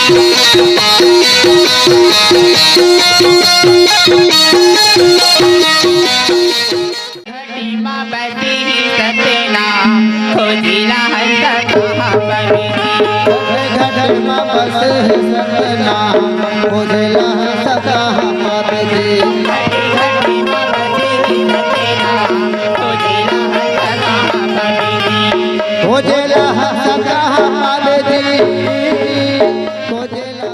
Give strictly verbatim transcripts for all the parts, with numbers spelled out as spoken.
घटी मा बसे हे सतनाम, खोजेला हर सतनाम बाबे जी। घटी मा बसे हे सतनाम, खोजेला हर सतनाम बाबे जी। घटी मा बसे हे सतनाम, खोजेला हर सतनाम बाबे जी। खोजेला हर सतनाम बाबे जी। खोजेला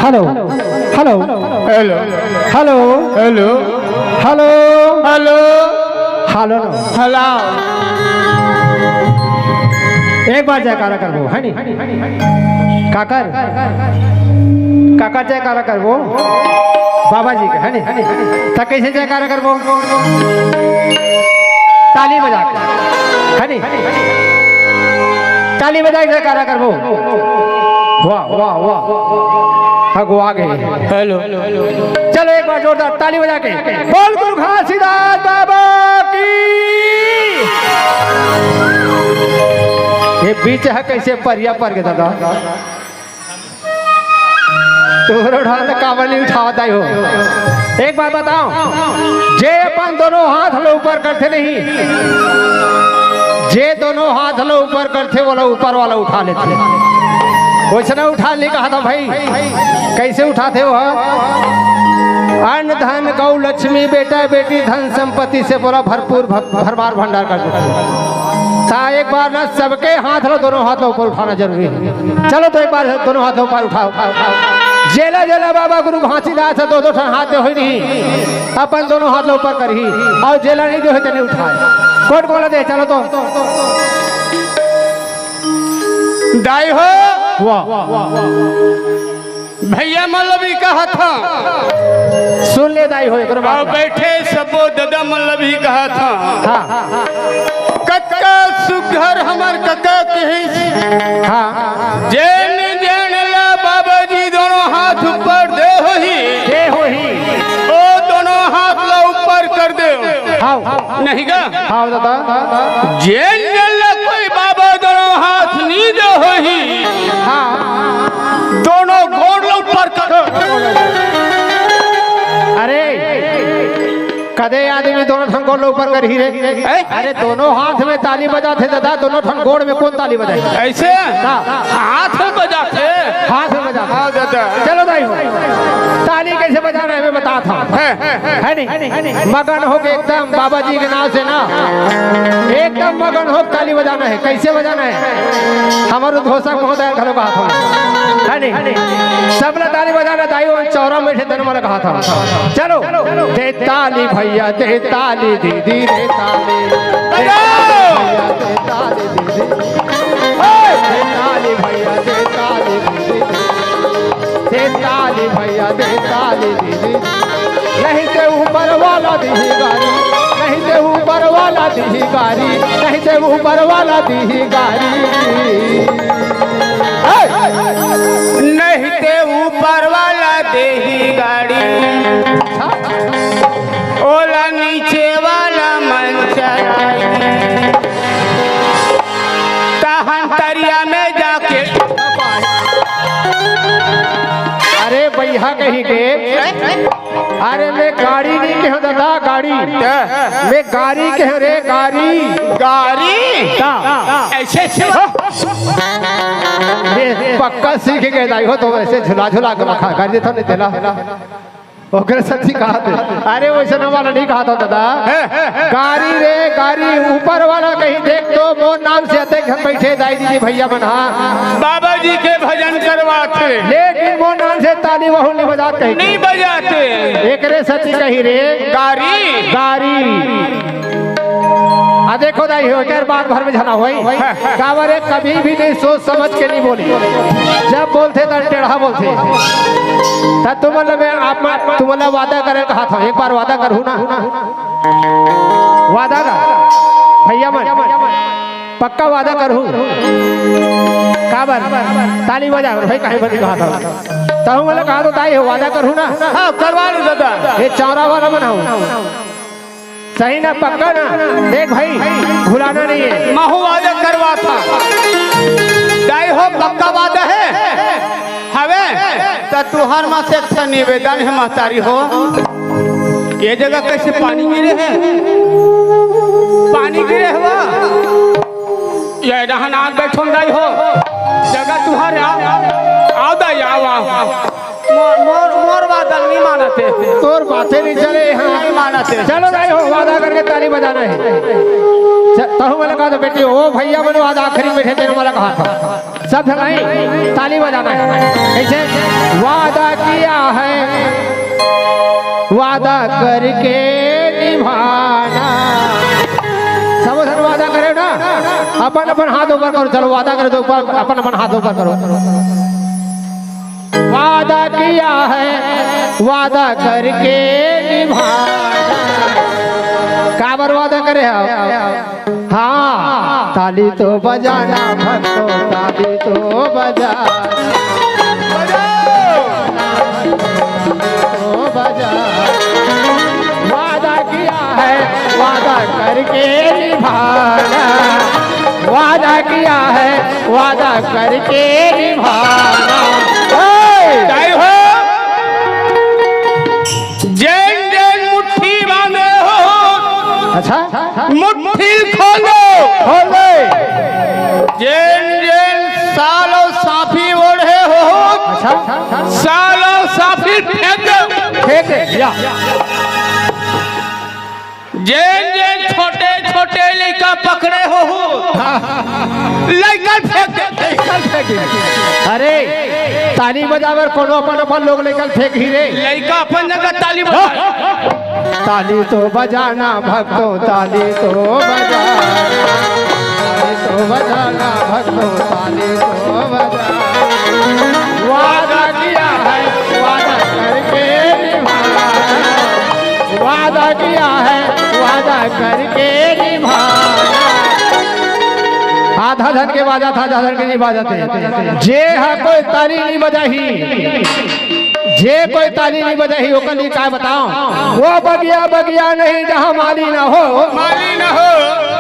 Hello. Hello. Hello. Hello. Hello. Hello. Hello. Hello. Hello. Hello. Hello. Hello. एक बार जयकारा करबो, है नी? काकर? काकर जयकारा करबो? बाबा जी के, है नी? त कैसे जयकारा करबो? ताली बजा के, है नी? ताली बजा के जयकारा करबो। वाह, वाह, वाह। अगो आ गए। हेलो। चलो एक बार जोरदार ताली बजा के। बोल गुरु घासीदास बाबा की। ये बीच है, कैसे परिया पर के दादा। तोरो ढाल काबर नहीं उठावत आए हो? एक बात बताओ, जे अपन दोनों हाथ लो ऊपर करथे नहीं, जे दोनों हाथ लो ऊपर करथे, वोला ऊपर वाला उठा लेथे। वैसने उठा नहीं कहा था भाई, कैसे उठाथे वो? अन्न धन गौ लक्ष्मी, बेटा बेटी धन संपत्ति से बोला भरपूर भ-, भरमार भंडार कर देथे। ता एक बार ना सबके हाथ लो, दोनों हाथ लो ऊपर उठाना जरूरी है। चलो तो एक बार दोनों हाथ ऊपर उठाओ। जेला जेला बाबा गुरु घासीदास दो दो ठन हाथ दे होई नहीं, अपन दोनों हाथ ऊपर करही, अउ जेला नहीं दे होई त नहीं उठाए। कोट कोला दे, चलो तो। दाई हो। वाह। भैया मन ल भी कहत हंव। सुन ले दाई हो, एकरो बात अउ ला। बैठे सबो ददा मन ल भी कहत हंव। हाँ। कतका सुघर हमर कका कहिस। हाँ। जेन जेन ला बाबा जी दोनों हाथ ऊपर दे होही। दे होही। ओ दोनों हाथ ला ऊपर कर दे। हाँ। नहीं गा? हाँ दादा। जेन जेन ला कोई बाबा दोनों हाथ नी दे होही। हाँ। दोनों गोड़ ला ऊपर कर। अरे, कदे आदमी दोनों ठन गोड़ ला ऊपर करही रे। हैं? अरे, दोनों हाथ में ताली बजाथे दादा, दोनों ठन गोड़ में कौन ताली बजाही? ऐसे? हाँ। हाथ में बजाथे। हाथ में बजाथे। हाँ, दादा। चलो दाई हो, ताली कैसे बजाना है, मैं बताता हूँ। हैं? है नहीं? मगन होके एकदम बाबा जी के नाम से ना, एकदम मगन होके ताली बजाना है। कैसे बजाना है? हमर उद्घोषक महोदय घलो कहा था, है नहीं? सबला ताली बजाना, दाई हो चौरा में से तन वाला कहा था। चलो, दे ताली भैया, दे ताली दीदी, दे ताली। भैया, दे ताली दीदी। हे! दे ताली भैया, दे ताली दीदी। दे ताली भैया, दे ताली दीदी। नहीं ते ऊपर वाला दीही गारी, नहीं ते ऊपर वाला दीही गारी, नहीं ते ऊपर वाला दीही गारी। हे! नहीं ते ऊपर वाला देही गारी, ओला नीचे वाला मन चलाई। तहन तरिया में जाके। अरे भैया कहीं के, अरे मैं गाड़ी नहीं कहे दादा, गाड़ी। मैं गाड़ी कहे रे, गाड़ी। गाड़ी? ता। ऐसे, ऐसे। ये पक्का सीख गए दाई हो तो ऐसे झुला झुला के मखा कर देता नहीं तेला। ओकरे सच्ची कहा थे। अरे वैसे न वाला नहीं कहा था दादा। गाड़ी रे गाड़ी, ऊपर वाला कहीं देख तो मोर नाम से अतेक झन बैठे दाई दीदी भैया मन हा। बाबा जी के भजन करवाथे। लेकिन मोर नाम से ताली वहू नहीं बजात कहीं। नहीं बजाते। एकरे सच्ची कही रे। गाड़ी। गाड़ी। आ देखो दाई हो, एकर बात भर में झना होई। काबर रे, कभी भी नहीं सोच समझ के नहीं बोली। जब बोलथे त टेढ़ा बोलथे। त तुमन ल मैं आप मन, तुमन ल वादा करे कहा था, एक बार वादा करहू ना। वादा का भैया मन, पक्का वादा करहू। काबर ताली बजा भाई, कहीं बनी कहा था। तहु मन ल कहा तो दाई हो, वादा करहू ना। हाँ, करवा लो दादा। ये चौरा वाला मन हो। सही ना, पक्का ना? देख भाई, भुलाना नहीं है। महू वादा करवा था। दाई हो, पक्का वादा है? हवे? त तुहर मा से अच्छा निवेदन है महतारी हो। ये जगह कैसे पानी गिरे है? पानी गिरे हवा? ये डहन आग बैठो दाई हो। जगह तुहर आओ। आओ दाई, आओ, आओ। मोर, मोर, मोर बात नहीं मानते। तोर बातें नहीं चले यहाँ। नहीं मानते। चलो दाई हो, वादा करके ताली बजाना है। च-, तहु मन ल कहा तो बेटी, ओ भैया मन वादा आखिरी में थे, तेरे मन ल कहा था। सब झन ताली बजाना है। कैसे? वादा किया है, वादा करके निभाना। सब झन वादा करे ना, अपन अपन हाथ ऊपर करो। चलो वादा करे तो ऊपर, अपन अपन हाथ ऊपर करो। वादा की किया है वादा करके निभाना। काबर वादा करे हव? हाँ, ताली तो बजाना भक्तों, ताली तो बजा, बजाओ। तो बजा, वादा किया है, वादा करके निभाना, वादा किया है, वादा करके निभाना। हे! जय हो। जेन जेन मुट्ठी बांधे हो, अच्छा। मुट्ठी खोलो। खोले। जेन जेन सालो साफी ओढ़े हो, अच्छा। सालो साफी फेंक दो। फेंक दे, या। जेन जेन छोटे छोटे लइका पकड़े हो, हाँ। लइका फेंक दे। लइका फेंक दे। अरे, ताली बजावे कोनो अपन अपन लोग लइका फेंक ही रे। लइका अपन जगह ताली बजा। ताली तो बजाना भक्तों, ताली तो बजाना, ताली तो बजाना भक्तों, ताली तो बजाना। वादा किया है, वादा करके निभाना। वादा किया है, वादा करके निभाना। आधा झन के बाजत हे, आधा झन के नहीं बाजत हे। जे हा कोई ताली नहीं बजाही, जे कोई ताली नहीं बजाही, ओकर लिए काय बताओ? वो बगिया, बगिया नहीं जहाँ माली ना हो। माली ना हो।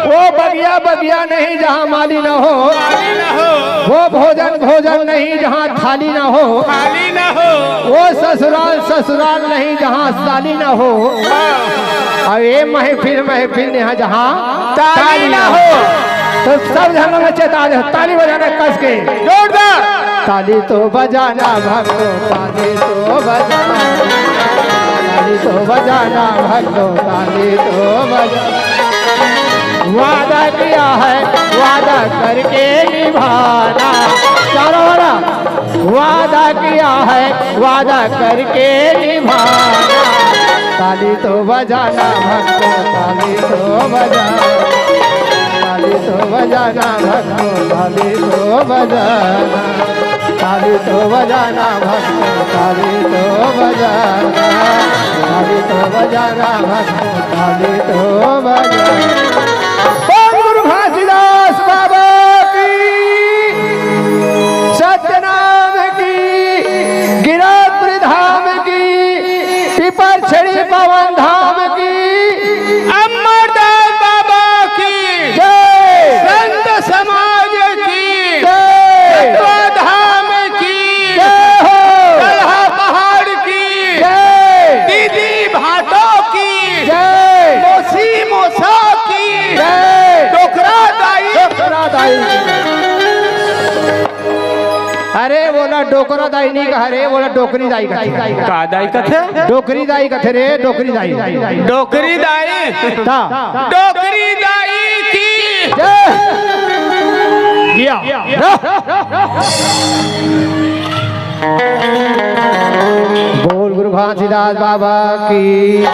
वो बगिया, बगिया नहीं जहाँ माली ना हो। माली ना हो। वो भोजन, भोजन नहीं जहाँ थाली ना हो। थाली ना हो। वो ससुराल, ससुराल नहीं जहाँ साली ना हो। हाँ। अब ये महफिल, महफिल नहीं जहाँ ताली ताली ना ना हो। हो। तो सब झन में चेता दे, ताली बजाना कस के। जोरदार। ताली तो बजाना भक्तों, ताली तो बजाना, ताली तो बजाना भक्तों, ताली तो बजाना। वादा किया है, वादा करके निभाना। चारों ओर वादा किया है, वादा करके निभाना। ताली तो बजाना भक्तों, ताली तो बजाना, ताली तो बजाना भक्तों, ताली तो बजाना, ताली तो बजाना भक्तों, ताली तो बजाना, ताली तो बजाना भक्तों, ताली तो बजाना। ओम गुरु घासीदास बाबा की, सत्यनाम की, गिरौदपुरी धाम की, पीपर छड़ी पवन धाम की, अमरदास बाबा की जय। संत समाज की जय। तत्वा धाम की जय हो। तलहा पहाड़ की जय। दीदी भाटो की जय। मौसी मौसा की जय। डोकरा दाई। डोकरा दाई। अरे, बोला डोकरा दाई नहीं कहा रे, बोला डोकरी दाई कथे। का दाई कथे? डोकरी दाई कथे रे, डोकरी दाई। डोकरी दाई। ता। डोकरी दाई की। जय। या। बोल गुरु घासीदास बाबा की जय।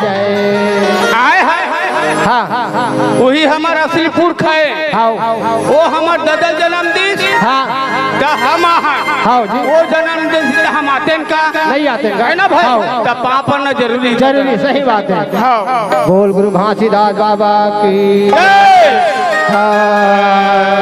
हाय, हाय, हाय, हाय। हाँ, हाँ, हाँ, हाँ। वही हमारा असली पुरख है। हाँ। वो हमर ददा जनम दिस, हाँ। त हम आहा। हाँ जी। वो जनम दिस त हम आतेन का? नहीं आतेन का? है ना भाई? हाँ। त पाँव परना जरूरी है। जरूरी, सही बात है। हाँ। बोल गुरु घासीदास बाबा की। जय। हाँ।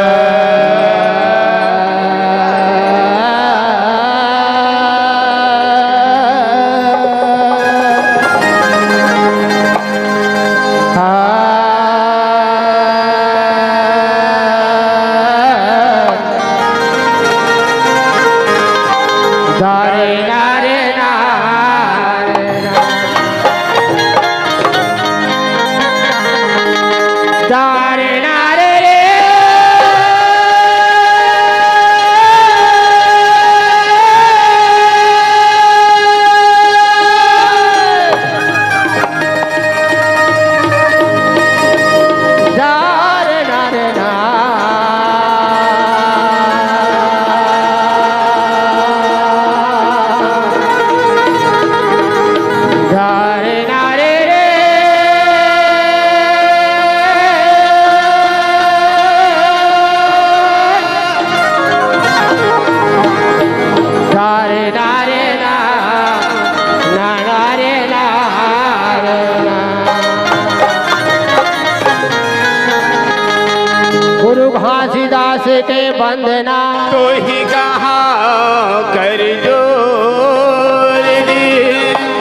के वंदना। तोहि कहाँ कर जोर दी।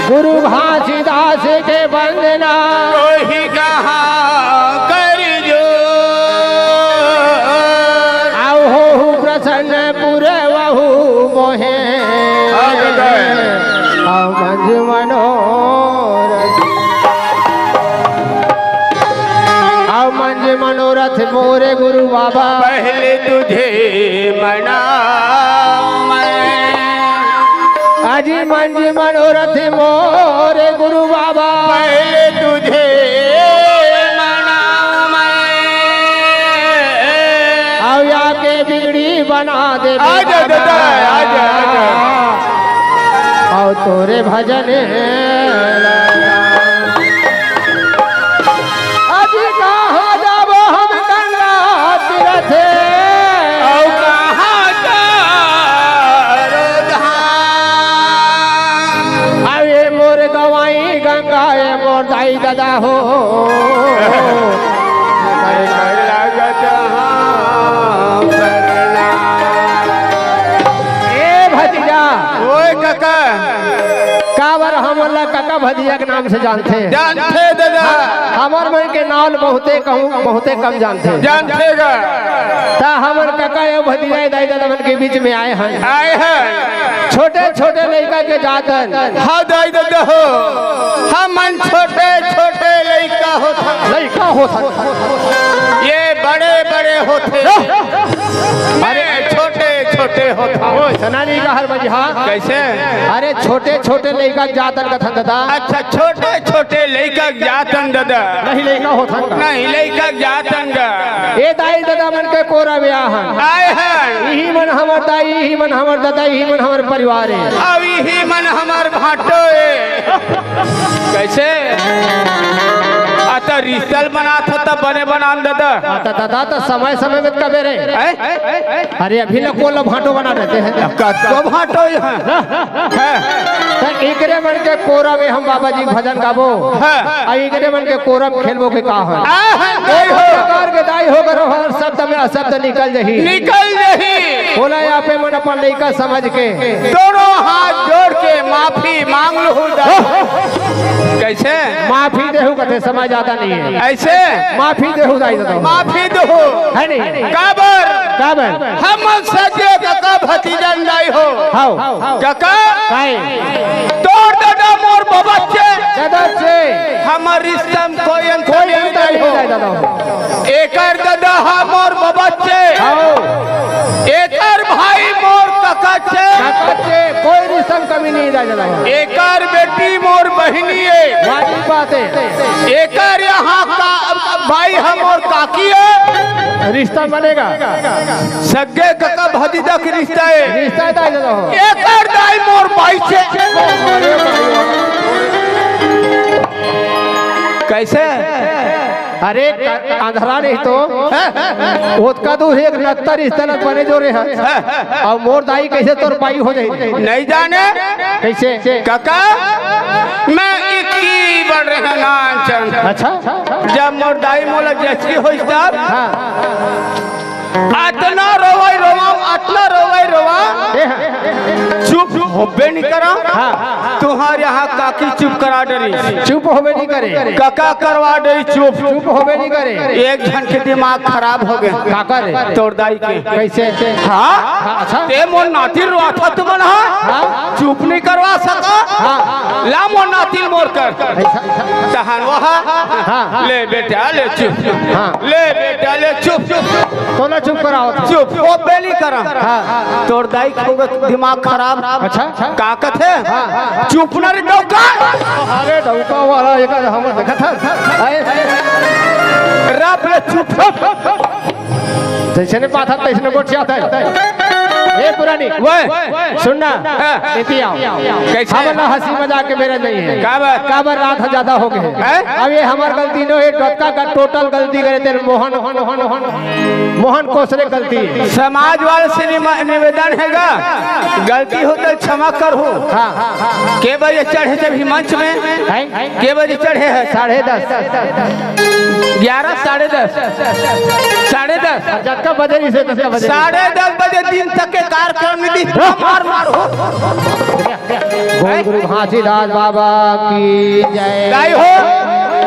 गुरु घासीदास के वंदना। तोहि कहाँ कर जोर। अहो प्रसन्न पुरवहु मोहे। अहो मंजु मनोरथ। अहो मंजु मनोरथ मोरे गुरु बाबा। पहले तुझे मनाऊं मैं। अजी मंजु मनोरथ मोरे गुरु बाबा। पहले तुझे मनाऊं मैं। अहो या के बिगड़ी बना दे। आ जा दादा, आ जा, आ जा। अहो तोरे भजन। अजी कहाँ जाबो हम गंगा तीरथ। अहो कहाँ जाबो धाम। अहो ए मोर गंवाई गंगा, ए मोर दाई ददा हो। ए भतीजा। ओए कका। काबर हमन ला कका भतीजा के नाम से जानथे? जानथे दादा। हमर मन के नाम ल बहुते कहूँ, बहुते कम जानथे। जानथे गा। त हमन कका अउ भतीजा दाई ददा मन के बीच में आए हन। आए हन। छोटे छोटे लइका के जातन। हाँ दाई ददा हो, हमन छोटे छोटे लइका होथन। लइका होथन। ये बड़े बड़े होथे। अरे छोटे छोटे होथन। ओ सनानी का हर बजी, हाँ। कैसे? अरे छोटे छोटे लइका के जातन कथन ददा। अच्छा, छोटे छोटे लइका के जातन ददा। नहीं लइका होथन का? नहीं लइका के जातन का। ए दाई ददा मन के कोरा में आहन। आए हन। इही मन हमर दाई, इही मन हमर ददा, इही मन हमर परिवार हे। अब इही मन हमर भांटो हे। कैसे? आ त रिश्ता ल बनात ह त बने बनान ददा। आ त ददा त समय समय में कबे रे। हैं? अरे अभी ल कोन ल भांटो बना देते हैं। कतको भांटो हे। हैं? त एकरे मन के कोरा में हम बाबा जी भजन गाबो। हाँ। आ एकरे मन के कोरा में खेलबो के का है? आहा, कोई नहीं हो। प्रकार के दाई हो गरो हर शब्द में अशब्द निकल जही। निकल जही। बोला यहाँ पे मन अपन लइका समझ के। दोनों हाथ जोड़ के माफी मांग लहू दा। कैसे? माफी देहू कथे समझ आता नहीं है। ऐसे? माफी देहू दाई ददा। माफी देहू। है नहीं? काबर? काबर? हम सगे कका भतीजन दाई हो। हाओ। कका? काहे? तोर ददा मोर बबच्चे। ददा चे। हमर रिश्ता में कोई अंतर कोई नहीं अंतर दाई हो। नहीं दाई ददा हो। एकर ददा हा मोर बबच्चे। हाओ। एकर भाई मोर ककाचे। ककाचे, कोई रिश्ता में कमी नहीं दाई ददा हो। एकर बेटी मोर बहिनी हे। वाजिब बात हे। एकर यहाँ का भाई हा मोर काकी हे। रिश्ता बनेगा। सगे कका भतीजा के रिश्ता हे। रिश्ता दाई ददा हो। एकर दाई मोर बाई चे। कैसे? अरे क-, अंधरा नहीं तो। हैं? ओतका दूर एक नत्तर रिश्ता न बने जोरे है। हैं? अउ मोर दाई कैसे तोर बाई हो जाही? नहीं जाने। कैसे? कका, मैं इतनी बड़ रहे नानचन। अच्छा। जब मोर दाई मोला जचकी होइस तब। हाँ। अतना रोवई रोवा, अतना रोवई रोवा। ए हाँ। चुप होबे नहीं करा। हाँ। तुहार यहाँ काकी चुप करा डरी। चुप होबे नहीं करे। कका करवा डरी चुप। चुप होबे नहीं करे। एक झन के दिमाग खराब हो गे। काकर? तोर दाई के। कैसे? हाँ? हाँ, अच्छा। ते मोर नाती रोवाथस तुमन हा? हाँ। चुप नहीं करवा सका? हाँ। ला मोर नाती ल मोर कर। ऐसा, ऐसा। तहन वह हाँ, हाँ। ले बेटा, ले चुप। हाँ। ले बेटा, ले चुप। तोला चुप करावत। चुप, होबे नहीं करा। हाँ। तोर दाई के हो गे दिमाग खराब। अच्छा। का कथे? हाँ, हाँ, हाँ। चुप न रे डौका। अरे डौका वाला एक हम देखत हन। आए। रब ले चुप। जैसने पाथा तैसने गोठियाथे। ए पुरानी, वह। सुन ना, हाँ। नीति आओ। कैसे? हमन ला हंसी मजाक के बेरा नहीं है। का बात? काबर रात ह ज्यादा हो गए। हैं? अब ये हमर गलती नो, ये डोतका का total गलती करे तेरे मोहन, मोहन, मोहन, मोहन, मोहन कोसरे गलती। समाज वाले से निम-, निवेदन है गा, गलती हो तो क्षमा करहू। हाँ, हाँ, हाँ, हाँ। के बजे चढ़े जब ही मंच में? हैं? के बजे चढ़े है? साढ़े दस। ग्यारह, साढ़े दस, साढ़े दस। जतका बजे रहिसे, ततका बजे। साढ़े दस बजे दिन तक के कार्यक्रम में दिन मार मार हो। बोल गुरु घासीदास बाबा की जय। दाई हो,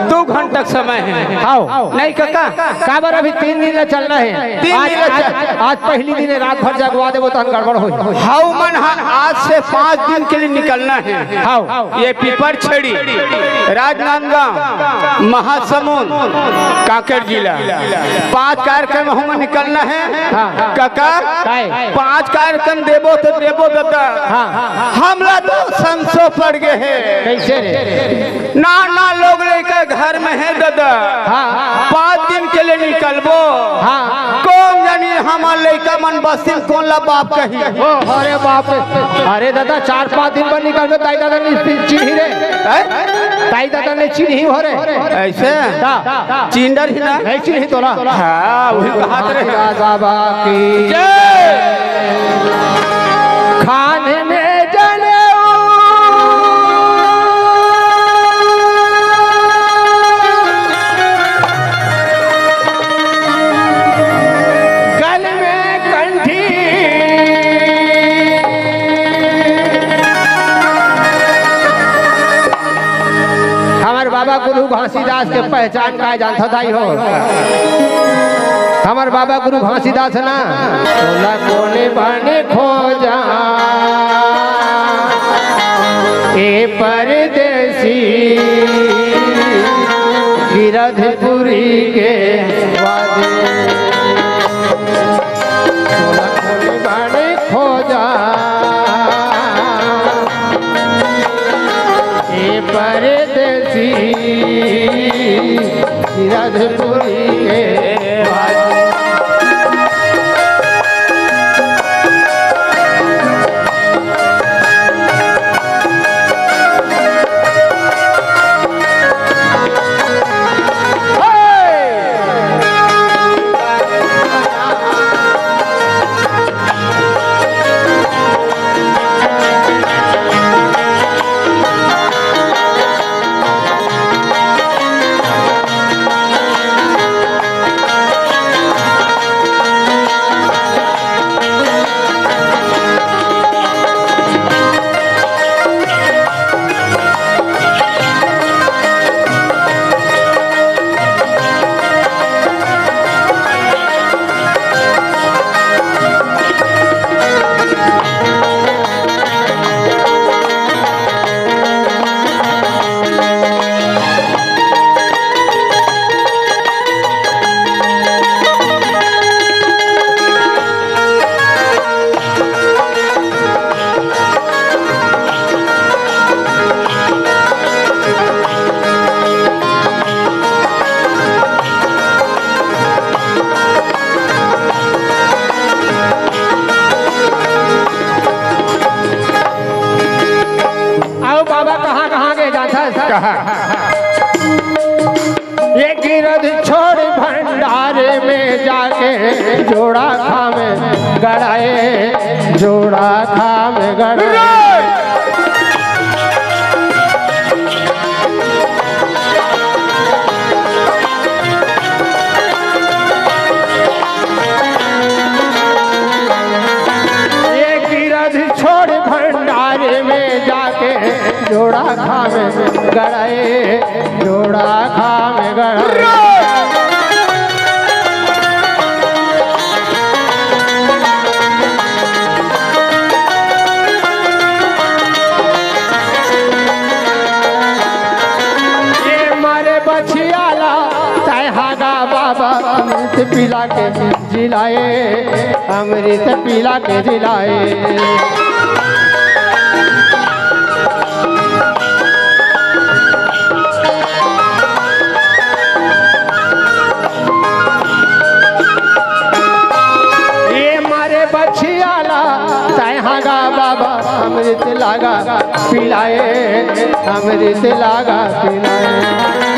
दू घंटा के समय है। हाव। नहीं काका? काबर अभी तीन दिन ले चलना है। तीन आज, दिन ले आज, चल- आज पहली दिन है, रात भर जगवा देबो तहन गड़बड़ होही। हाव मन हा आज से पाँच दिन के लिए निकलना है। हाव। ये पीपर छड़ी, राजनांदगांव, महासमुंद, कांकेर जिला। पांच कार्यक्रम हम निकलना है। हाँ। काका, काय? पांच कार्यक्रम देबो तो देबो दादा। हाँ। हमला तो संसो पड़ गए है। कैसे रे? ना, ना, लोग लइका घर में है दादा। हाँ, हाँ, हाँ। पाँच दिन के लिए निकलबो। हाँ, हाँ, हाँ। कौन जानी हमार लइका मन बस्ती में कौन ला बाप कही। ओ, अरे बाप रे। अरे दादा, चार पाँच दिन बर निकलबे, दाई दादा नहीं चिन्ही रे। हैं? दाई दादा नहीं चिन्ही हो रे। ऐसे? ता। चिंडर ही ना? नहीं चिन्ही तोला। हाँ, वही बात रे। बाबा की जय। खाने में जनेऊ, गल में कंठी। हमर बाबा गुरु घासीदास के पहचान का जानत हव दाई हो? हमर बाबा गुरु घासीदास ना, तोला कोने बने खोजा, ए परदेसी, गिरधपुरी के वादे। तोला कोने बने खोजा, ए परदेसी, गिरधपुरी के वादे। अउ बाबा कहाँ कहाँ के जाथस? कहाँ? ये गिरध छोड़ भंडारे में जाके जोड़ा खाम गड़ाए, जोड़ा खाम गड़ाए। ये गिरध छोड़ भंडारे में जाके जोड़ा खाम गड़ाए, जोड़ा खाम गड़ाए। ये मारे बछियाला तय हागा बाबा अमृत पिला के जिलाए, अमृत पिला के जिलाए। ये मारे बछियाला लागा पिलाए, अमृत लागा पिलाए।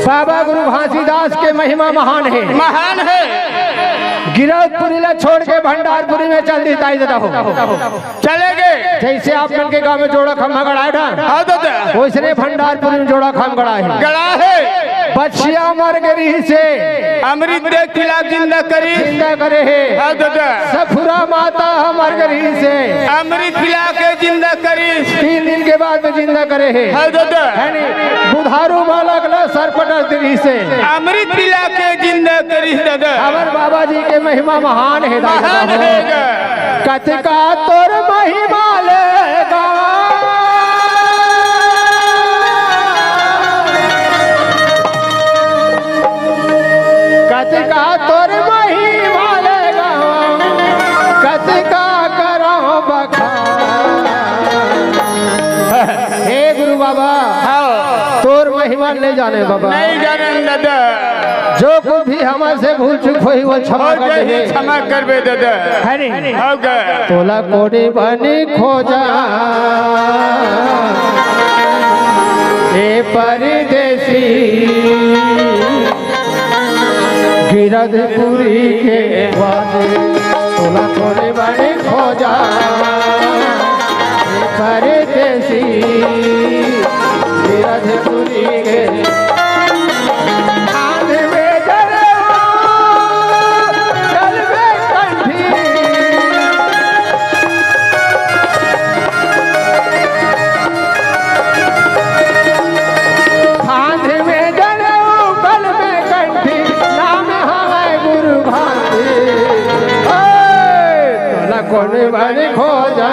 बाबा गुरु घासीदास के महिमा महान हे। महान हे। गिरौदपुरी ला छोड़ के भंडारपुरी में चल दी ताई दादा हो। चले गे। जइसे आप मन के गांव में जोड़ा खम्मा गड़ाए ना, हाँ दादा। वइसने भंडारपुरी में जोड़ा खम्मा गड़ाए हे। गड़ाए हे। बछिया मर गे रिहिसे, अमृत दे पिला जिंदा करिस। जिंदा करे हे। हाँ दादा। सफुरा माता मर गे रिहिसे, अमृत पिला के जिंदा करिस। तीन दिन के बाद में जिंदा करे हे। हाँ दादा। है नी? बुधारू बालक ला सरपटस दे रिहिसे, अमृत पिला के जिंदा करिस दादा। हमर बाबा जी के महिमा महान हे दादा। महान हे गा। कतका तोर महिमा ले गा। कतका तोर महिमा ले गा, कतका करौं बखान। हे गुरु बाबा, हाँ। तोर महिमा नइ जाने बाबा। नइ जाने दादा। जो कुछ भी हमर से भूल चूक होही, वो क्षमा कर देबे। क्षमा करबे दादा। है नी? हो गा। तोला कोनी बनी खोजा, ए परदेसी। गिरधपुरी के बाजे, तोला कोनी बनी खोजा, ए परदेसी। गिरधपुरी के आंध में जलवा, जल में कंठी। आंध में जलवा, जल में कंठी, नाम हवय गुरु भांति। ओए, तोला कोन बन खोजा,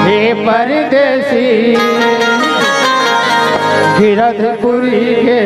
हे परदेसी, गिरधपुरी के।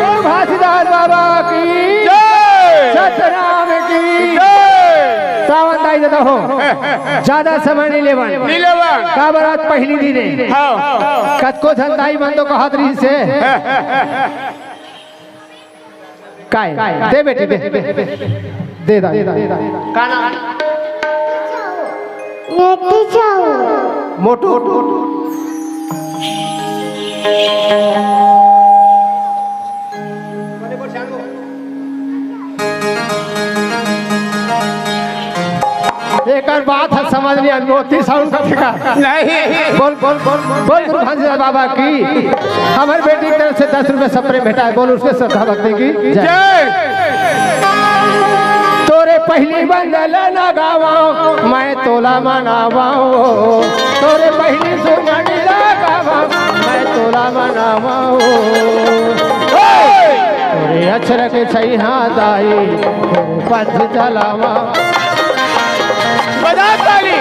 बोल घासीदास बाबा की जय। सतराम की जय। सावन दाई दादा हो, ज्यादा समय नइ लेवन। नइ लेवन। काबर आज पहिली दिन हे। हाँ। कतको झन दाई मन तो कहत रिहिसे। काय? दे बेटी, दे। दे दा, दे दा। का नाम? नेटी साहू। मोटू। एकर बात ह समझ लिया, मोती साउंड का ठिकाना। नहीं। बोल, बोल, बोल, बोल गुरु घासीदास बाबा की। हमर बेटी की तरफ से दस रुपए सप्रे भेंटाय। बोल उसके श्रद्धा भक्ति की जय। जय। तोरे पहिली बंदन ल गावंव, मैं तोला मनावंव। तोरे पहिली सुमन ल गावंव, मैं तोला मनावंव। ओए! तोरे अचरक छैहा दाई, तोरे पंथ चलावंव। बजा ताली।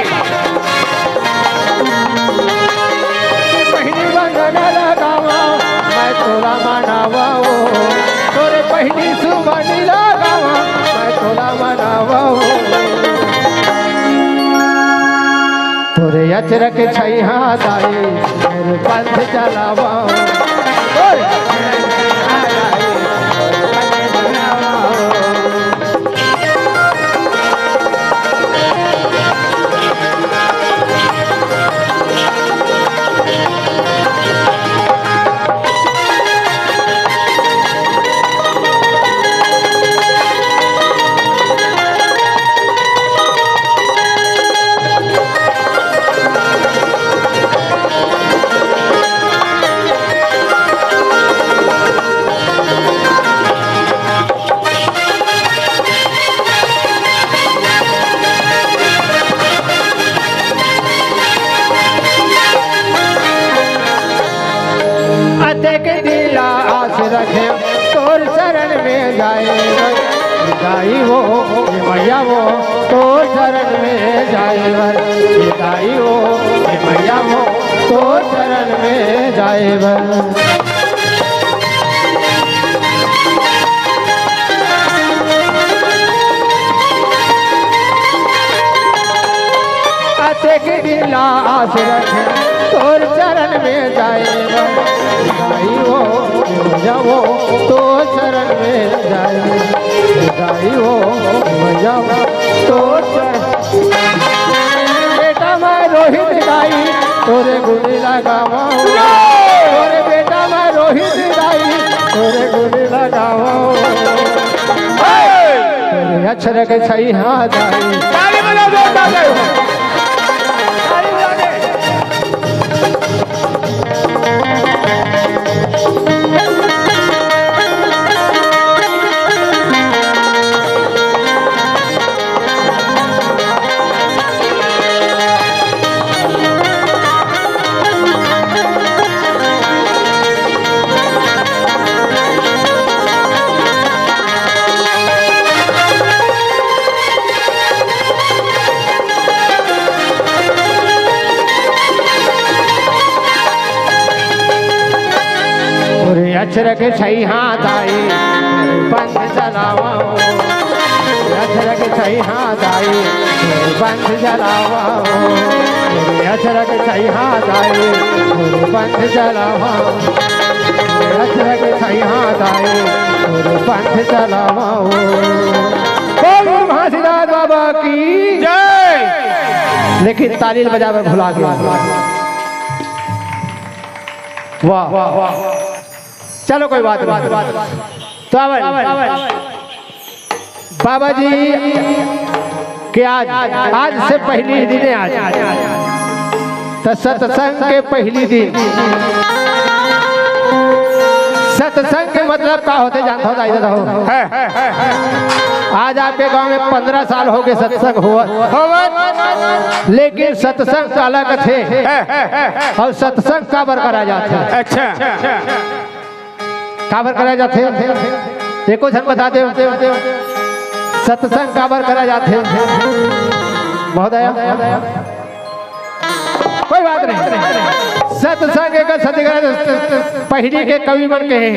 पहिली बंदन ल गावंव, मैं तोला मनावंव। तोरे पहिली सुमन ल गावंव, मैं तोला मनावंव। तोरे अचरक छैहा दाई, तोरे पंथ चलावंव। ओए! रखे तोर चरण में जाए बर, दाई वो, ए मैया वो, तोर चरण में जाए बर, ए दाई वो, ए मैया वो, तोर चरण में जाए बर। अतेक दिन ला आस रखे तोर चरण में जाए बर। दाई हो, जाओ तो चरण में जाए। दाई हो, जाओ तो चरण। बेटा मैं रोहित दाई, तोरे गुणी लगावो। तोरे बेटा मैं रोहित दाई, तोरे गुणी लगावो। तोरे अक्षर के छैहा दाई। ताली बजाओ, जोरदार ताली। ताली बजा दे। तोरे अचरक छैहा दाई, पंथ चलावा। अचरक छैहा दाई, पंथ चलावा। अचरक छैहा दाई, पंथ चलावा। अचरक छैहा दाई, पंथ चलावा। बोल घासीदास बाबा की जय। लेकिन ताली बजावे भुला गया। वाह, वाह, वाह। चलो, कोई बात नहीं। तो अब बाबा जी के आज, आज से पहली ही दिन है आज, तो सत्संग के पहली दिन। सत्संग के मतलब का होथे, जानत हो, दाई ददा हो? है, है, है, है। आज आपके गांव में पंद्रह साल हो गए सत्संग होवत। होवत। लेकिन सत्संग काला कथे? है, है, है, है। और सत्संग काबर करा जाथे? अच्छा। काबर करा जाथे? एको झन बता दे। सत्संग काबर करा जाथे? महोदय, कोई बात नहीं। सत्संग एक सत्य करा, पहली के कवि मन कहे,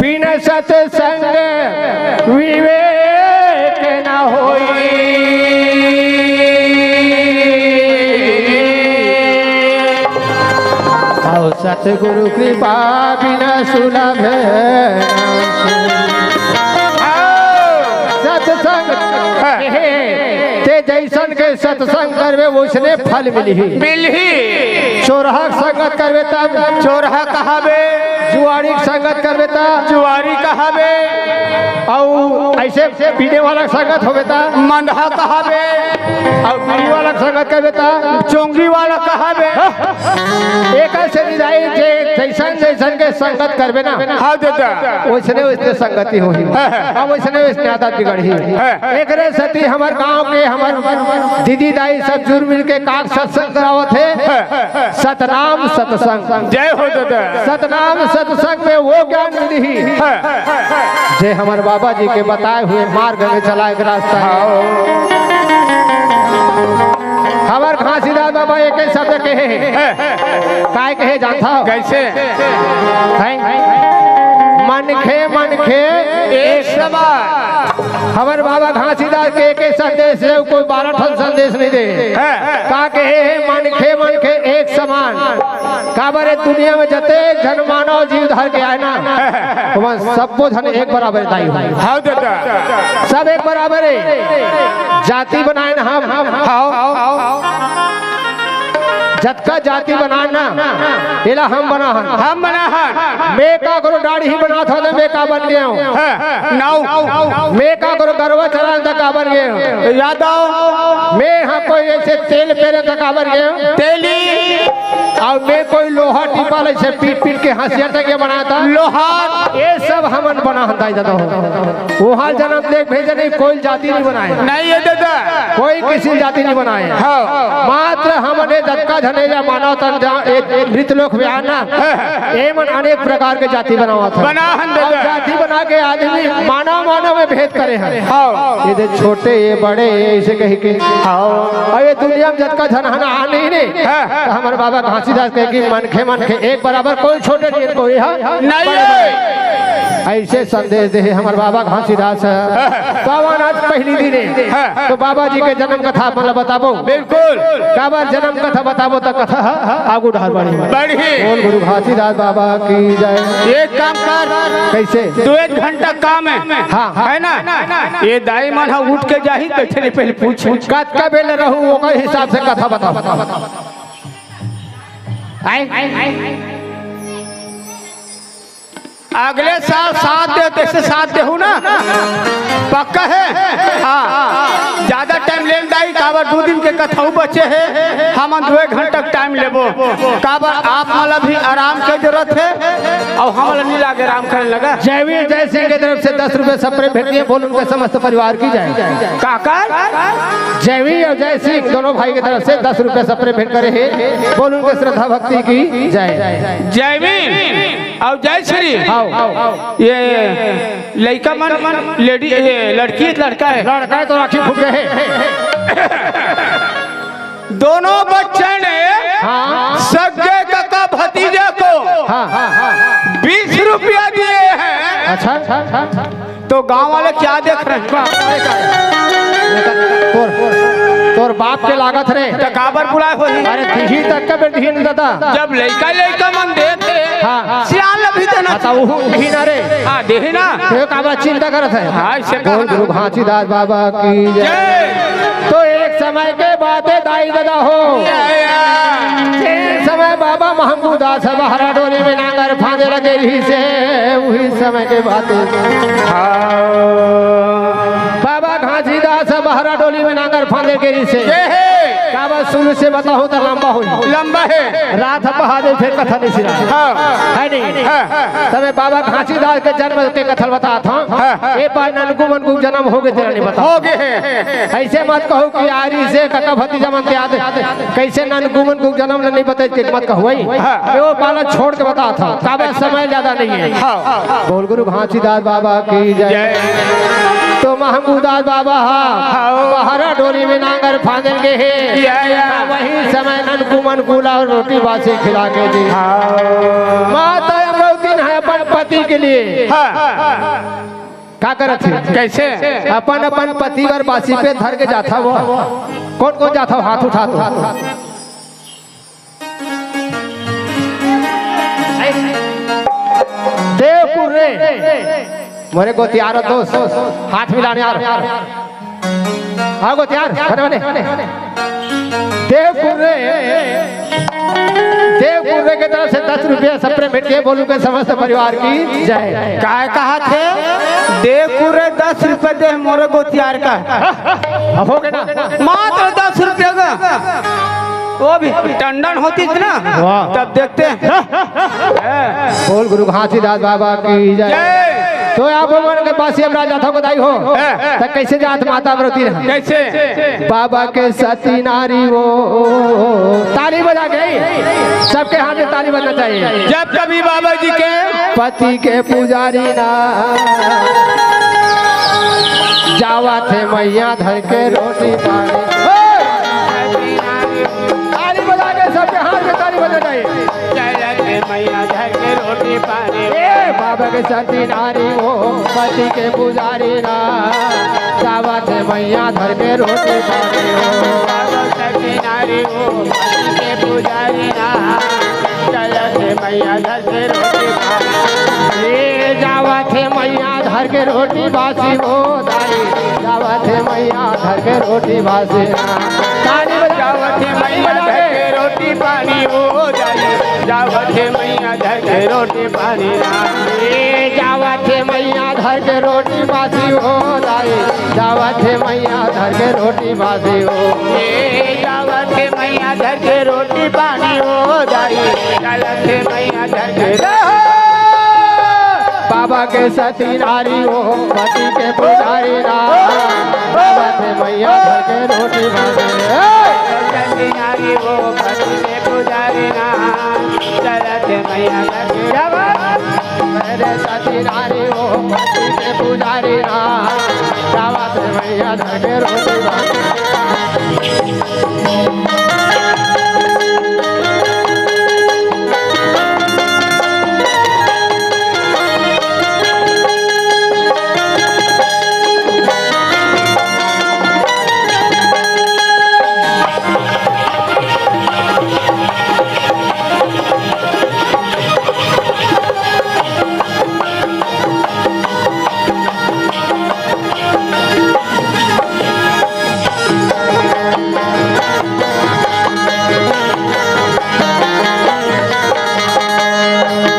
बिन सत्संग विवेक न होई। अउ सतगुरु कृपा बिना सुलभ। सत्संग हे, ते जैसन के सत्संग करबे, वैसने फल मिलही। मिलही। चोरहा संगत करबे, तब चोरहा कहाबे। जुआरी संगत करबे, तब जुआरी कहाबे। अउ ऐसे पीने वाला संगत होबे, तब मंदहा कहाबे। अउ बीड़ी वाला संगत करबे, तब चोंगी वाला कहाबे। हाँ। एकर से निदाई जे जैसन जैसन के संगत करबे ना, हाँ दादा। वैसने वैसने संगति होही। हाँ, हाँ। अब वैसने वैसने आदत बिगड़ही। हाँ। एकरे सेती हमर गांव के हमर दीदी दाई सब जुड़ मिल के का सत्संग करावत हे। हाँ। सतनाम सत्संग। जय हो दादा। सतनाम सत्संग में वो ज्ञान मिलही, हाँ। जे हमर बाबा जी के बताए हुए मार्ग में चलाए के रास्ता हे। हाँ। हमर घासीदास बाबा एक ही शब्द कहे हे। हैं। काय कहे जानत हो? कैसे? हैं? मनखे, मनखे एक समान। हमर बाबा घासीदास के एक ही संदेश हे, कोई बारह ठन संदेश नहीं दे। हैं। का कहे हे? मनखे, मनखे एक समान। काबर ए दुनिया में जते झन मानव जीव धर के आए ना, ओमन सब्बो झन एक बराबर दाई हो। हाँ दादा। सब एक बराबर हे। जाति बनाए ना हम, हम, हम। हाँ। जतका जाति बनाए ना, एला हम बनाहन। हम बनाहन। मैं का करो, दाढ़ी बनात हो तो मैं का बन गया हूँ? हाँ, नाऊ। मैं का करो, गरवा चलान त का बन गया हूँ? यादव। मैं हा कोई ऐसे तेल पेरे त का बन गया हूँ? तेली। अउ मैं कोई लोहा टीपा ले से पीट पीट के हंसिया तक ये बनाता। लोहा। ये सब हमन बनाहन दाई ददा हो। उहाँ जनम ले भेजे नहीं, कोई जाति नहीं बनाए। नहीं ये दादा। कोई किसी जाति नहीं बनाए। हाँ। मात्र हमन ये जतका झन या मानव तन जा, ए, ए मृत लोक में आना। हाँ। ये मन अनेक प्रकार के जाति बनावत हे। बनाहन दादा। अउ जाति बना के आदमी मानव मानव में भेद करे हे। हाँ। ये दे छोटे, ये बड़े, ये ऐसे कहि के। हाँ। अउ ये दुनिया में जतका झन हन आने ही नहीं। हाँ। त हमर बाबा घासीदास कहे कि मनखे, मनखे एक बराबर, कोई छोटे नहीं, कोई हा नहीं बड़े है। बड़े। ऐसे संदेश दे हे हमर बाबा घासीदास। त आज पहली दिन हे। हाँ। त बाबा जी के जन्म कथा आप मन ला बताबो। बिल्कुल। काबर जन्म कथा बताबो त कथा आगू डहर बढ़ी। बढ़ी। बोल गुरु घासीदास बाबा की जय। एक काम कर। कैसे? दो एक घंटा काम हे। हाँ, हाँ। है ना? ये दाई मन ह उठ के जाही, बैठे नहीं, पहले पूछ। कतका बेर रहू, ओकर हिसाब से कथा बताओ। आए? अगले साल साथ दे, तैसे साथ देहू ना? पक्का हे? हाँ। ज्यादा टाइम लेन दाई, काबर दू दिन के कथऊ बचे हे, हमन दो एक घंटा टाइम लेबो। काबर आप मन ला भी आराम के जरूरत हे, अउ हमन ला नहीं लागे आराम करे लगा। जय वीर जय सिंह के तरफ से दस रुपए सप्रे भेंट किए, बोल उनके समस्त परिवार की जय। काकर? जय वीर अउ जय सिंह दोनों भाई के तरफ से दस रुपए सप्रे भेंट करे हे, बोल उनके श्रद्धा भक्ति की जय। जय वीर अउ जय श्री। हाँ। ये लइका मन, लेडी, ये लड़की, लड़का हे? लड़का हे त आँखी फूट गे हे। दोनों बच्चे ने हाँ। सगे कका भतीजे को हाँ, हाँ, हाँ। बीस रुपया दिए हैं। अच्छा, अच्छा, अच्छा। तो गांव वाले क्या देख रहे हैं? तोर, तोर बाप के लागत रे। त काबर बुलाए होही? अरे दिही तक का बेर दिही न दादा। जब लइका लइका मन देथे, हाँ। सियान ल भी देना। अच्छा, उहू दिही ना रे। हाँ, देही ना। ते काबर चिंता करत हे? हाँ, इसे बोल कहा ना। गुरु घासीदास बाबा की जय। जय। तो एक समय के बात हे दाई ददा हो। जय। जेन समय बाबा महंगू दास बहरा डोली में नांगर फांदे लगे रहिसे, उही समय के बात हे। हाँ। बाबा घासीदास बहरा डोली में नांगर फांदे गे रहिसे। जय हे। काबर शुरू से बताहूँ त लंबा होही। लंबा हे। रात पहा दे फिर कथा नहीं सिरा। हाँ। है नहीं? हाँ। तबे बाबा घासीदास के जन्म के कथा ल बतात हँव। हाँ। ए पार ननकू मनकू जन्म हो गे तेला नहीं बता। हो गे हे। ऐसे मत कहू कि आरी से कका भतीजा मन के याद। कैसे ननकू मनकू जन्म ल नहीं बताई के मत कहू, भाई। हाँ। ए वो पाला छोड़ के बतात हँव। काबर समय ज्यादा नहीं हे। हाँ। बोल गुरु घासीदास बाबा की जय। जय। तो महंगूदास बाबा हा, हाँ। बहरा डोली में नांगर फांदे गे हे। या, या। वही समय ननकू मनकू ला रोटी बासी खिला के दी। हाँ। माता अमरौती ने अपन पति के लिए हाँ। का करत हे? कैसे? अपन, अपन पति बर बासी पे धर के जाथा वो। कौन, कौन जाथा वो? हाथ उठा तो। देवपुर रे, मोरे गोतियार दोस्त, हाथ मिलाने यार। हाँ गोतियार, खड़े बने। देवपुर रे, देवपुर रे के तरफ से दस रुपया सप्रे भेंट के बोलू के समस्त परिवार की जय। काय कहा थे? देवपुर रे दस रुपया दे मोरे गोतियार का। अब हो गया ना? मात्र दस रुपया का। वो भी टंडन होती थी ना, वाह। तब देखते हैं। बोल गुरु घासीदास बाबा की जय। जय। तो आप मन के पास ये राजा था बताई हो। हाँ। तो कैसे जात माता अमरौती रहा? कैसे? बाबा के सती नारी वो। ताली बजा के सबके हाथ में ताली बजना चाहिए। जब कभी बाबा जी के पति के पुजारी ना जावा थे मैया धर के रोटी पानी। ताली बजा के सबके हाथ में ताली बजना चाहिए। चलत मैया धर के रोटी पानी। ए बाबा के सती नारी हो, पति के पुजारी ना। जावत मैया धर के रोटी पानी हो। बाबा सती नारी हो, पति के पुजारी ना। चलत मैया धर के रोटी पानी। ए जावत मैया धर के रोटी बासी हो दाई। जावत मैया धर के रोटी बासी ना। ताली बजा। जावत मैया धर के रोटी पानी हो दाई। जावत हे मैया धर के रोटी पानी ना। ए, जावत हे मैया धर के रोटी बासी हो दाई। जावत हे मैया धर के रोटी बासी हो। ए, जावत हे मैया धर के रोटी पानी हो दाई। जावत हे मैया धर के बाबा के सती नारी हो, पति के पुजारी ना। बाबा के मैया घर के रोटी बने। सती नारी हो, पति के पुजारी ना। चलत मैया घर के, क्या बात? अरे सती नारी हो, पति के पुजारी ना। बाबा के मैया घर के रोटी बने।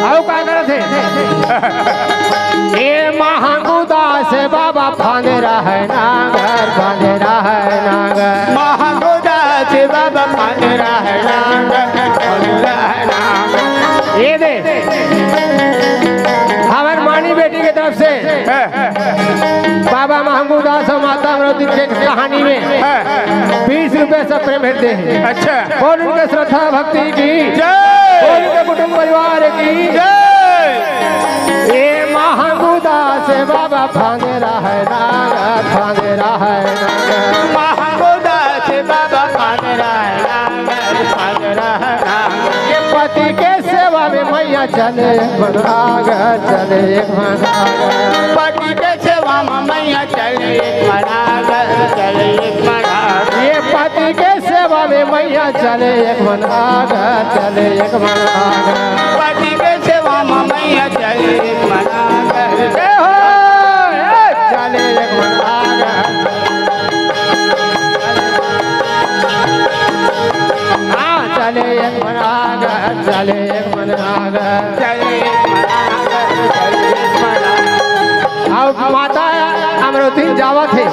अउ का करत हे? ए महंगू दास बाबा फांद रहे नांगर, फांद रहे नांगर। महंगू दास बाबा फांद रहे नांगर, फांद रहे नांगर। ये दे, हमर मानी बेटी के तरफ से बाबा महंगू दास और माता अमरौती के कहानी में हाँ। बीस रुपए से प्रेम भेंट दे हैं। अच्छा। बोल उनके श्रद्धा भक्ति की जय। बोल उनके कुटुंब परिवार की जय। ए महंगू दास बाबा फांद रहे नांगर, फांद रहे नांगर। महंगू दास बाबा फांद रहे नांगर, फांद रहे नांगर। ये पति के सेवा में मैया चले एक मन आगे, चले एक मन आगे। पति के सेवा में मैया चले एक मन आगे, चले एक मन आगे। ये पति के सेवा में मैया चले एक मन आगे, चले एक मन आगे। पति के सेवा में मैया चले एक मन आगे। जय हो, ए, चले एक मन आगे। हाँ, चले एक मन आगे, चले एक मन आगे। चले एक मन आगे, चले एक मन आगे। अब माता अमरौती जावत हे,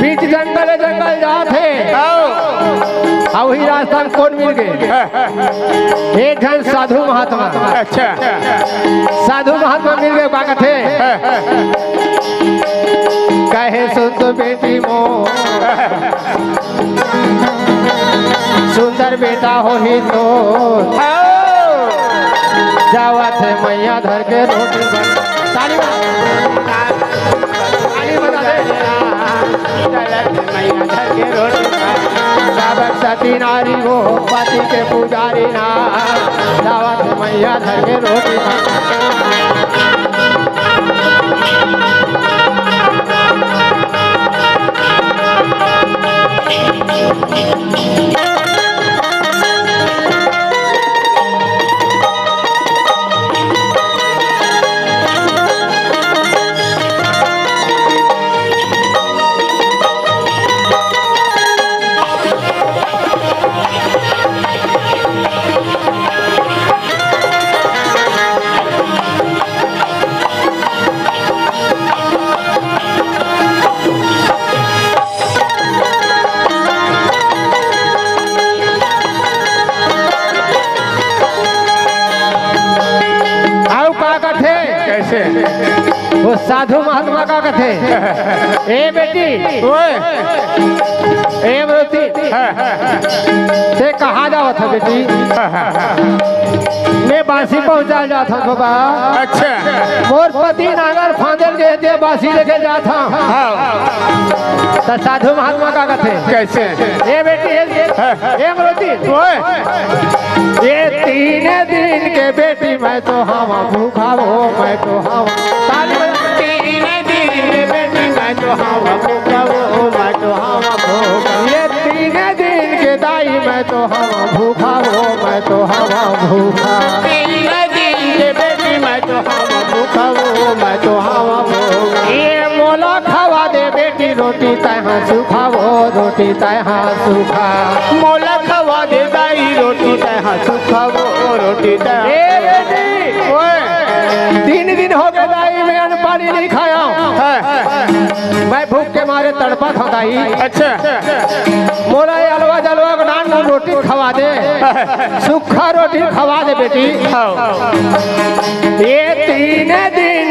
बीच जंगल, जंगल जात हे। आओ। अउ वही रास्ता में कोन मिल गे? एक झन साधु महात्मा। अच्छा। साधु महात्मा मिल गे, का कथे? कहे सुन तो बेटी मोर, सुंदर बेटा होही तो। आओ। जावत हे मैया धर के रोटी बन-, ताली बजा। ताली बजा दे। चलत मैया धर के रोटी बन-, बाबा सती नारी हो, पति के पुजारी ना। जावत हे मैया धर के रोटी बन-, अउ का कथे? कैसे? वो साधु महात्मा का कथे, ए बेटी, ओए। ए अमरौती, हाँ, हाँ। ते कहाँ जावत ह बेटी? हाँ, हाँ, हाँ। मैं बासी पहुँचा जात हँव बाबा। अच्छा। मोर पति नांगर फांदे ल गे हे, बासी लेके जात हँव। हाँ। त साधु महात्मा का कथे? कैसे? ए बेटी, ए, हाँ। ए अमरौती। ओए। ये तीन दिन के बेटी मैं तो हँव भूखा वो, मैं तो हँव। ताली बजा। तीन दिन के बेटी मैं तो हँव भूखा वो, मैं तो हँव भूखा। ये तीन दिन के दाई मैं तो हँव भूखा वो, मैं तो हँव भूखा। तीन दिन के बेटी मैं तो हँव भूखा वो, मैं तो हँव भूखा। ये मोला खवा दे बेटी रोटी तैं हा सूखा वो, रोटी तैं हा सूखा। मोला खवा दे दाई रोटी तैं हा सूखा वो, रोटी तैं हा ए बेटी, ओए। तीन दिन हो गे दाई, मैं अन्न पानी नहीं खाया हूँ। हाँ। मैं भूख के मारे तड़पत हँव दाई। अच्छा। मोला ये अलवा जलवा के नान रोटी खवा दे, सूखा रोटी खवा दे बेटी। हाँ। ये तीन दिन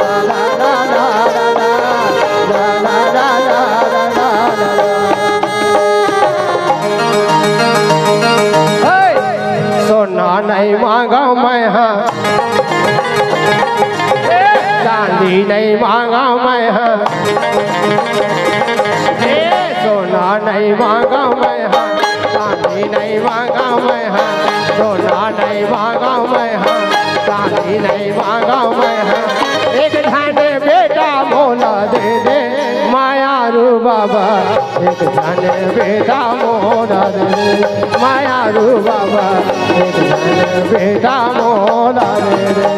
नइ मांगव मैं ह, ए सोना नइ मांगव मैं ह, चांदी नइ मांगव मैं ह, सोना नइ मांगव मैं ह, चांदी नइ मांगव मैं ह। एक झन बेटा मोला दे दे, मयारू बाबा, एक झन बेटा मोला दे दे, मयारू बाबा, एक झन बेटा मोला दे दे।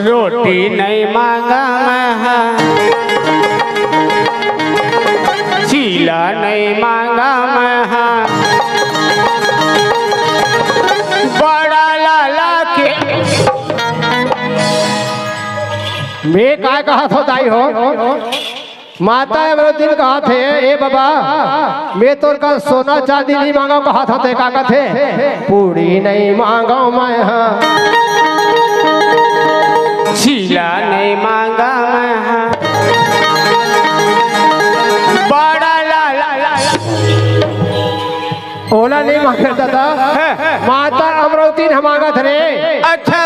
रोटी नइ मांगा मैं ह, चीला नइ मांगा मैं ह, बड़ा लाला के। मैं काय कहत हो दाई हो? माता अमरौतिन कहत हे, "ए बाबा, मैं तोर का सोना चांदी नइ मांगव," कहत हंव, ते का कथे? "पूड़ी नइ मांगव मैं ह, चीला नइ मांगा मैं ह, बड़ा लाला।" ओला नइ मांगे दादा, हैं? माता अमरौतिन ह मांगत हे रे। अच्छा,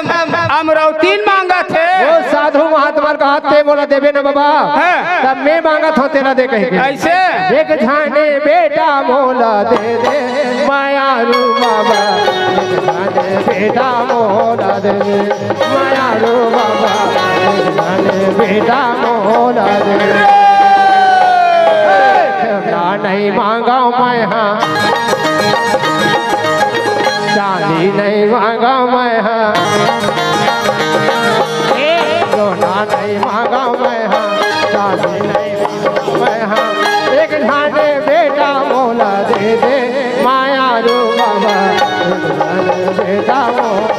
अमरौतिन मांगत हे। ओ साधु महात्मा कहत हे, "मोला देबे न बाबा।" हैं? तब मैं मांगत हंव, तेला दे कहिके। कइसे? एक झन बेटा मोला दे दे, मयारू बाबा, एक झन बेटा मोला दे दे, मयारू बाबा, एक झन बेटा मोला दे दे। सोना नइ मांगव मैं ह, चांदी नइ मांगव मैं ह, ए, सोना नइ मांगव मैं ह, चांदी नइ मांगव मैं ह। एक झन बेटा मोला दे दे, मयारू बाबा, एक झन बेटा मोला।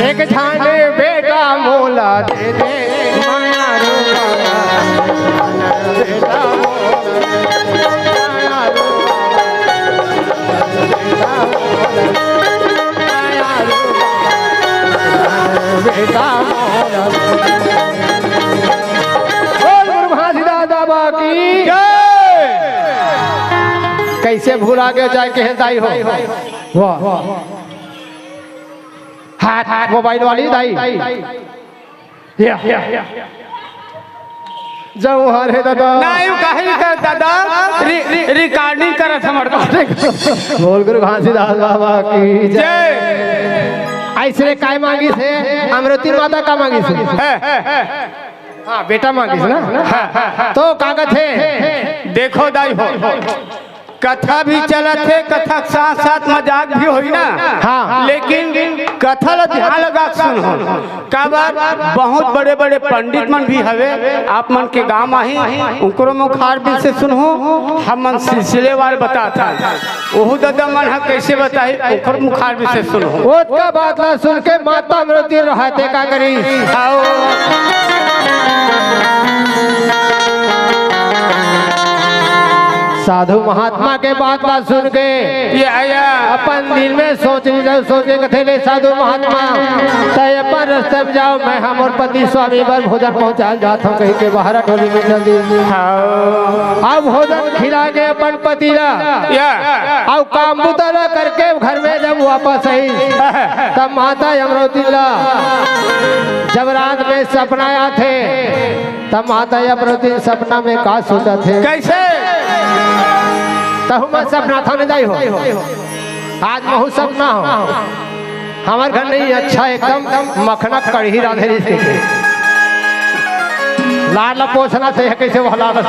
एक झन बेटा मोला दे दे, मयारू बाबा, एक झन बेटा मोला दे दे, मयारू बाबा, मयारू बाबा, बेटा मोला दे दे। बोल गुरु घासीदास बाबा की जय। कइसे भुला गे जाय के हे दाई हो। वाह। हाथ, हाथ मोबाइल वाली दाई। या, या, या। जय हो रे दादा। नहीं, कहीं कर दादा, रि-, रि-, recording करत हमर तो। बोल गुरु घासीदास बाबा की जय। जय। अइसने काय मांगिस हे? अमरौतिन माता का मांगिस हे? है, है, है। हाँ, बेटा मांगिस ना? हाँ, हाँ, हाँ। तो का कथे? देखो दाई हो, कथा भी चलत हे, कथा के साथ-साथ मजाक भी होही ना। हाँ। लेकिन कथा ला ध्यान लगा के सुनहू। काबर बहुत बड़े-बड़े पंडित मन भी हवे, आप मन के गांव आही, उनकरो मुखारबिंद से सुनहू, हमन सिलसिलेवार बतात हन। ओहू ददा मन ह कइसे बताही, ओखर मुखारबिंद से सुनहू। ओतका बात ला सुन के माता अमरौतिन रहते का करी? आओ। साधु महात्मा के बात ला सुन के ये आया। अपन दिल में सोच लीजिए, सोचे कथे ले साधु महात्मा, तय अपन रस्ते में जाओ, मैं हमर पति स्वामी बर भोजन पहुंचाल जात हूँ, कहिके बाहर टोली में चल दी। हाँ। अब भोजन खिला के अपन पति ला या। अउ काम बुता ला करके घर में जब वापस आई, तब माता अमरौतिन ला जब रात में सपना आथे, तब माता अमरौतिन सपना में का सोचत हे? कइसे? तहु मैं सपना था न दाई हो। आज महू सपना हो। हमर घर नहीं अच्छा, एकदम मखना कढ़ी रांधे रहिस कहिके। लाल ला पोसना चाही, कइसे वो लाल ला?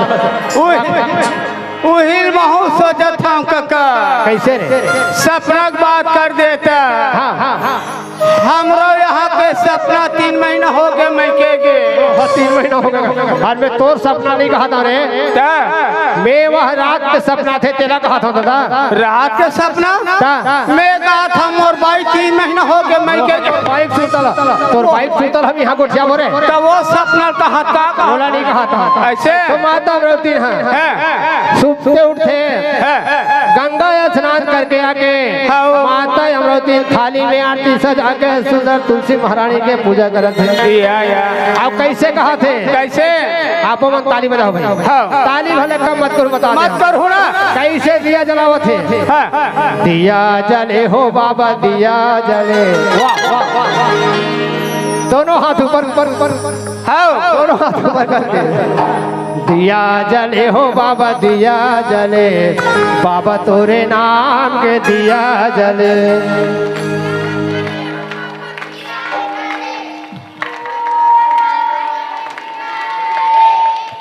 उही, उही महू सोचत हंव कका। कइसे रे? सपना के बात कर देता। हाँ, हाँ, हाँ। हमरो यहाँ के सपना तीन महीना हो गे, मइके गे। हाँ, तीन महीना हो गे। अउ मैं तोर सपना नहीं कहत हंव रे। त? मैं वह रात के सपना थे, तेला कहत हंव दादा। रात के सपना? त? मैं कहत हंव मोर बाई तीन महीना हो गया, मैं के तोर बाइक सुतल, तोर बाइक सुतल, हम यहाँ गोठिया बोरे। तो वो सपना कहा था, कहा ओला नहीं कहा था। ऐसे? तो माता अमरौती, हाँ। हाँ। सुबह उठे, हाँ। गंगा स्नान करके आके हाँ, वो माता अमरौती थाली में आरती सजा के सुंदर तुलसी महारानी के पूजा करत हे। या, या। अब कैसे कहा थे? कैसे? आप मन ताली बजाओ भाई। हाँ। ताली भले कम मत करो, बता मत दे। करो ना। कैसे दिया जलावत हे? हाँ। दिया जले हो बाबा, दिया जले। वाह, वाह, वाह, वाह। दोनों हाथ ऊपर, ऊपर, ऊपर। हाँ। दोनों हाथ ऊपर करके। दिया जले हो बाबा, दिया जले, बाबा तोरे नाम के दिया जले।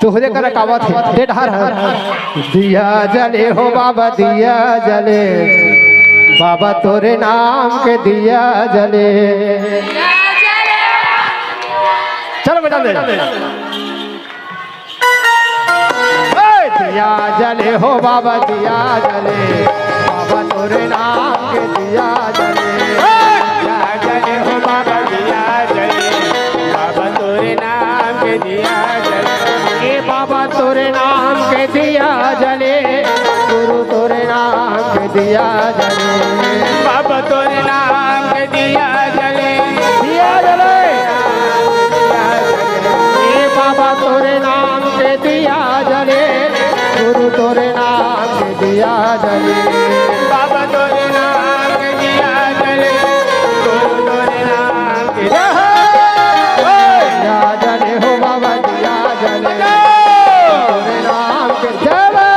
तोहरे करा कावत हे, दे ढार हर। दिया जले हो बाबा, दिया जले, बाबा तोरे नाम के दिया जले। चलो बजा दे। ए, दिया जले हो बाबा, दिया जले, बाबा तोरे नाम के दिया जले। ए, दिया जले हो बाबा, दिया जले, बाबा तोरे नाम के दिया जले। ए बाबा तोरे नाम के दिया जले, गुरु तोरे नाम के दिया जले। बाबा तोरे नाम के दिया जले। दिया जले। ए बाबा तोरे नाम के दिया जले, गुरु तोरे नाम के दिया जले। बाबा तोरे नाम के दिया जले, गुरु तोरे नाम के दिया जले हो बाबा, दिया जले। तोरे नाम के जले।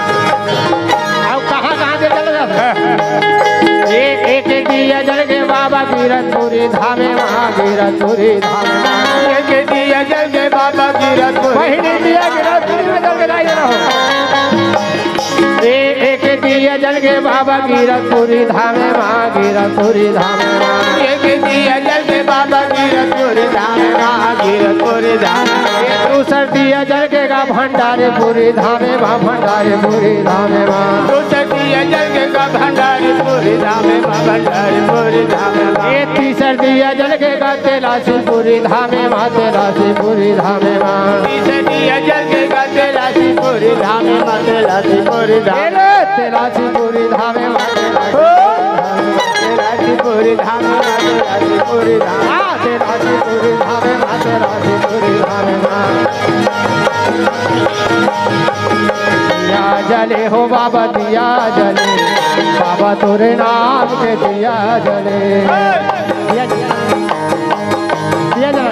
अउ कहाँ, कहाँ दे चले जात हे? ए, एक दिया जल के बाबा गिरतपुरी धामे मा, गिरतपुरी धामे मा। एक दिया जल के बाबा गिरतपुरी। पहिली दिया गिरतपुरी में जल के जाई रहो। ए, एक दिया जल के बाबा गिरतपुरी धामे मा, गिरतपुरी धामे मा। एक दिया जल के बाबा गिरतपुरी धामे मा, गिरतपुरी धामे मा। ए, दूसर दिया जल के गा भंडारीपुरी धामे मा, भंडारीपुरी धामे मा। दूसर दिया जल के गा भंडारीपुरी धामे मा, भंडारीपुरी धामे मा। ए, तीसर दिया जल के गा तेलासीपुरी धामे मा, तेलासीपुरी धामे मा। तीसर दिया जल के गा तेलासीपुरी धामे मा, तेलासीपुरी धामे। ए रे, तेलासीपुरी धामे मा, तेलासीपुरी धामे मा, तेलासीपुरी धामे मा। हाँ, तेलासीपुरी धामे मा, तेलासीपुरी धामे मा। दिया जले हो बाबा, दिया जले, बाबा तोरे नाम के दिया जले। दिया, दिया, दिया जले।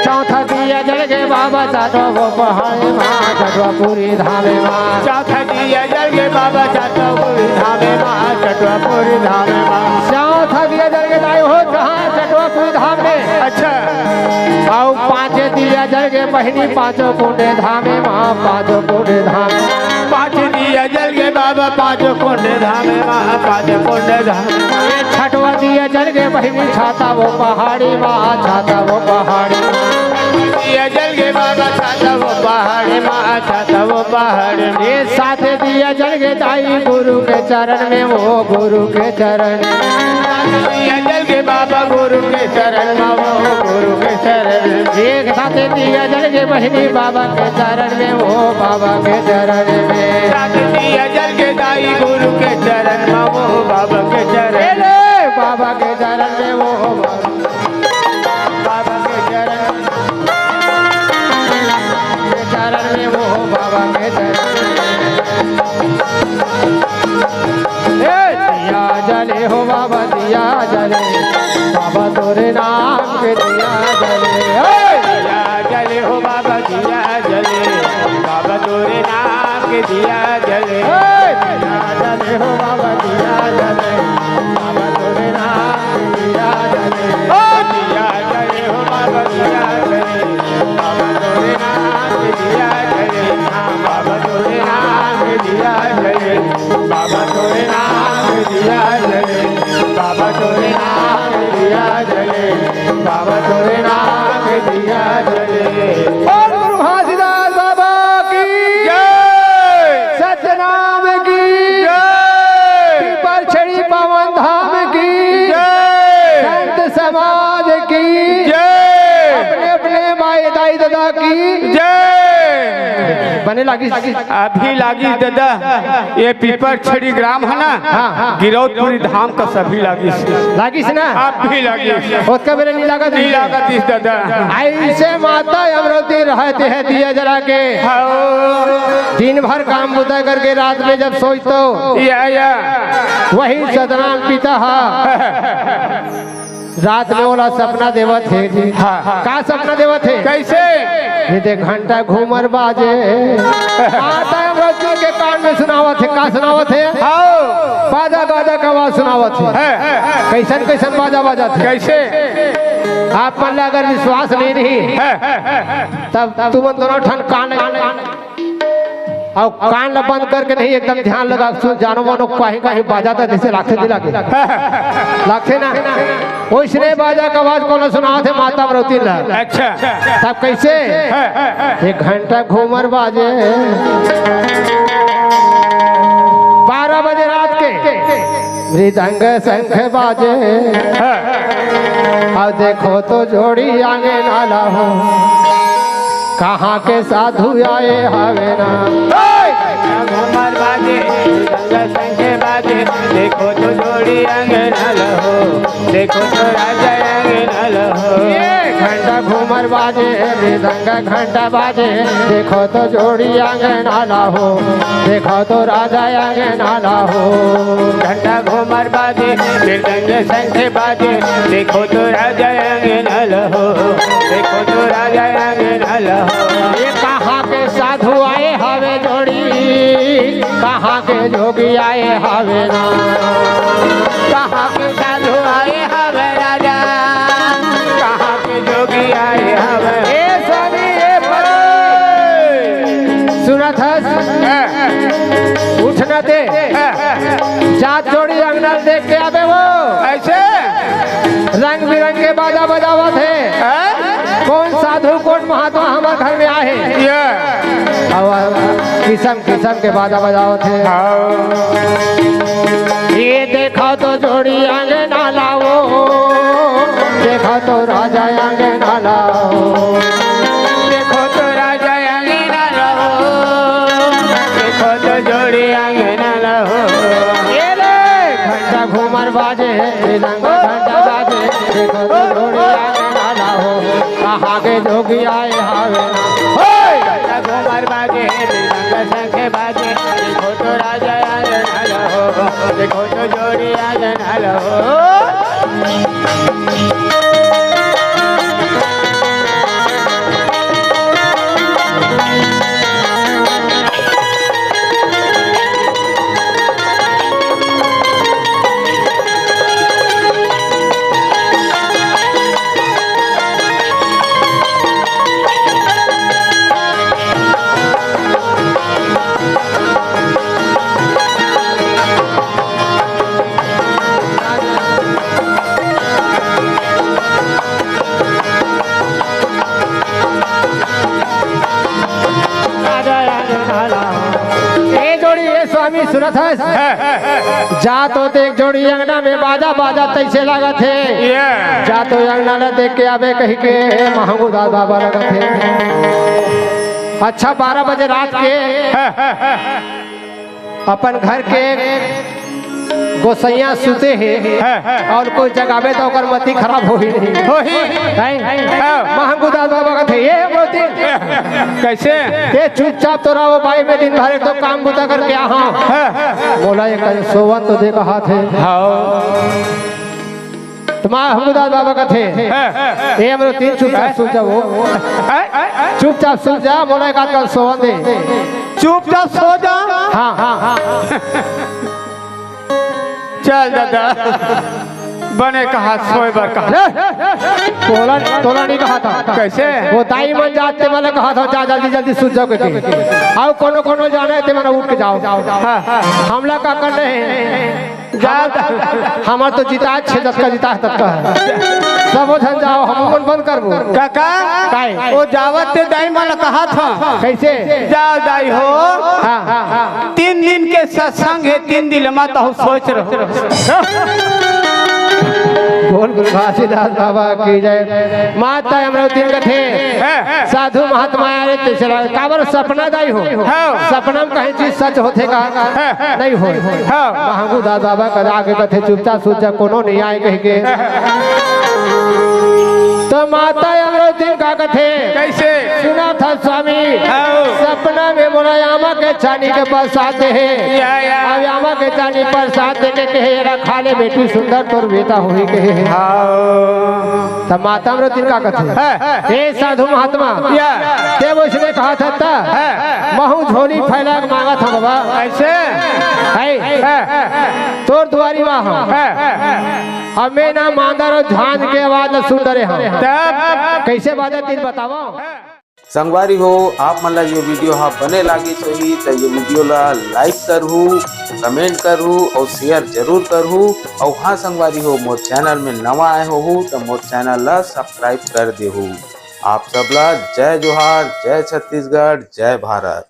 चौथा दिया जल के बाबा चाटो वो पहाड़ी मा, चटवापुरी धामे मा। चौथा दिया जल के बाबा चाटवापुरी धामे मा, चटवापुरी धामे मा। चौथा दिया जल के दाई हो जहाँ चटवापुरी धाम में। अच्छा। अउ पाँचे दिया जल के बहिनी पाँचों कुंडे धामे मा, पाँचों कुंडे धाम। पाँच दिया जल के बाबा पाँच कुंड धाम मा, पाँच कुंड धाम। छठवा दिया जल गे बहिनी छाता वो पहाड़ी मा, छाता वो पहाड़ी। दिया जल गे बाबा छाता वो पहाड़ी मा, छाता वो पहाड़ी। ये सात दिया जल गे दाई गुरु के चरण में, वो गुरु के चरण। दिया जल गे बाबा गुरु के चरण मा, वो गुरु के चरण। एक साथ दिया जल गे बहिनी बाबा के चरण में, वो बाबा के चरण में। साथ दिया जल गे दाई गुरु के चरण मा, वो बाबा के चरण। ए ले, बाबा के चरण में, वो बाबा के चरण, के चरण में, वो बाबा के चरण। ए, दिया जले हो बाबा, दिया जले, बाबा तोरे नाम के दिया जले। ए, दिया जले हो बाबा, दिया जले, बाबा तोरे नाम के दिया जले। ए, दिया जले हो बाबा, दिया जले, बाबा तोरे नाम के दिया जले। ओ, दिया जले हो बाबा, दिया जले, बाबा तोरे नाम के दिया जले। हाँ, बाबा तोरे नाम के दिया जले। बाबा तोरे नाम के दिया जले, बाबा तोरे नाम के दिया जले, बाबा तोरे नाम के दिया जले। बोल गुरु घासीदास बाबा की जय। सतनाम की जय। पीपल छड़ी पावन धाम की जय। संत समाज की जय। अपने अपने माई दाई ददा की जय। बने लागिस। अभी लागिस ददा, ये पीपर छड़ी ग्राम है ना, हाँ, हाँ। गिरौदपुरी धाम का सभी लागिस। लागिस ना? आप भी लागिस। ओतका बेरा नहीं लागत नहीं है। लागत इस ददा। ऐसे माता अमरौती रहते हैं दिया जला के। हाँ। दिन भर काम बुता करके रात में जब सोचतो, या, या। वही सतनाम पिता हा। रात में ओला सपना देवत हे जी। हाँ, हाँ। का सपना देवत हे? कैसे? ये देख घंटा घूमर बाजे। माता अमरौती के कान में सुनावत हे, का सुनावत हे? हाँ। बाजा गाजा का आवाज सुनावत हे। है, है, है। कैसन कैसन बाजा बाजत हे? कैसे? आप मन ला अगर विश्वास नहीं रही, है, है, है, है। तब तुमन दोनों ठन कान अउ कान ला बंद करके नहीं, एकदम ध्यान लगा सुन, जानो मानो कहीं कहीं बाजा था जैसे लागथे नहीं लागे? लागथे ना? ओइसने बाजा का आवाज कोनो सुनावत हे माता अमरौती ला। अच्छा। तब कैसे? हाँ, हाँ, हाँ। एक घंटा घूमर बाजे, बारह बजे रात के मृदंग शंख बाजे। हाँ। अब देखो तो जोड़ी आंगे नाला हो, कहाँ के साधु आए हवे ना। घूमर बाजे, मृदंग शंख बाजे, देखो तो जोड़ी अंगना लहो, देखो तो राजा अंगना लहो। ये घंटा घूमर बाजे, मृदंग घंटा बाजे, देखो तो जोड़ी अंगना लहो, देखो तो राजा अंगना लहो। घंटा घूमर बाजे, मृदंग शंख बाजे, देखो तो राजा अंगना लहो, देखो तो राजा अंगना लहो। ये कहाँ के साधु आए हवे जोड़ी, कहाँ के जोगी आए हवे ना। कहाँ के साधु आए हवे राजा, कहाँ के जोगी आए हवे। ए स्वामी, ए प्रभु। सुनत हस? हाँ। उठना ते। हाँ। जात जोड़ी अंगना देख के आबे वो। ऐसे? रंग बिरंग के बाजा बजावत हे। हाँ? कौन साधु, कौन महात्मा हमर घर में आए हे? ये। अब किसम किसम के बाजा बजावत हे। हाँ। ये देखो तो जोड़ी अंगना लाओ, देखो तो राजा अंगना लाओ। देखो तो राजा अंगना लाओ, देखो तो जोड़ी अंगना लाओ। ये ले घंटा घूमर बाजे, रंग घंटा बाजे, देखो तो जोड़ी अंगना लाओ। कहाँ के जोगी आए हवे ना। होय! घंटा घूमर बाजे, रंग शंख बाजे, देखो तो राजा अंगना लाओ, देखो तो जोड़ी अंगना लाओ। जा तो देख जोड़ी अंगना में बाजा बाजा तैसे लागत हे। ये। जा तो अंगना ला देख के आबे कहि के महंगू दास बाबा लगत हे। अच्छा, बारह बजे रात के अपन घर के गोसैया सुते हे। हाँ, हाँ। अउ कोई जगाबे त ओकर मती खराब होही नहीं। होही। नहीं। हाँ। महंगू दास बाबा कथे, "ए मोती, कइसे?" ते चुपचाप तो रहो भाई, मैं दिन भर एक तो काम बुता करके आहा। हाँ। मोला एक सोवत तो दे कहा थे। हाँ। त महंगू दास बाबा कथे, हाँ। "ए मोती, चुपचाप सुत जा वो। हाँ। चुपचाप सुत जा, मोला एक आध कन सोवन दे।" चुपचाप सो जा। हाँ, हाँ, हाँ। चल दादा, बने कहा, सोए बर कहा। ए, तोला, तोला नहीं कहा था। कइसे? वो दाई मन जात ते मन ला कहा था, "जा जल्दी जल्दी सुत जाओ," कहिके। अउ कोनो कोनो जाने ते मन उठ के जाओ। हाँ, हाँ। हमला का करना हे? जा। हमर तो जिता छे, जतका जिता हे ततका हे। सबो झन जाओ, हम मन बंद करबो। काका, काय? वो जावत ते दाई मन ला कहा था। कइसे? जा दाई हो। हाँ, हाँ, हाँ। तीन दिन के सत्संग हे, तीन दिन ला मत हो सोच रहो। बोल गुरु घासीदास बाबा की जय। माता अमरावती कथे, हाँ। साधु महात्मा आए रे तैसे लागे। काबर सपना दाई हो? हाँ। सपना में कहीं चीज सच होथे का? हाँ। नहीं होय। हाँ। महंगू दास बाबा का आगे कथे, "चुपचाप सुत जा, कोनो नहीं आए," कहिके। त माता अमरावती का कथे? कइसे? सुना था स्वामी, हाँ। सपना में मोला आमा के चानी के प्रसाद दे हे। या, या। अब आमा के चानी प्रसाद दे के कहे, "एला खा ले बेटी, सुंदर तोर बेटा होही," कहे हे। हाँ। त माता अमरावती का कथे? हाँ। "हे साधु महात्मा, या। ते वइसने कहा था त? हाँ। महू झोली फैला के मांगा था बाबा।" कइसे? है। हाँ। तोर दुआरी मा हम। हाँ। हमें ना मांदर अउ झांझ के आवाज ला सुन डरे हम। तब? कइसे बाजत हे बतावा। संगवारी हो, आप मन ला ये video हा बने लागिस होही त ये video ला like करहू, comment करहू अउ share जरूर करहू। अउ हाँ संगवारी हो, मोर channel में नवा आए होहू त मोर channel ला subscribe कर देहू। आप सब ला जय जोहार, जय छत्तीसगढ़, जय भारत।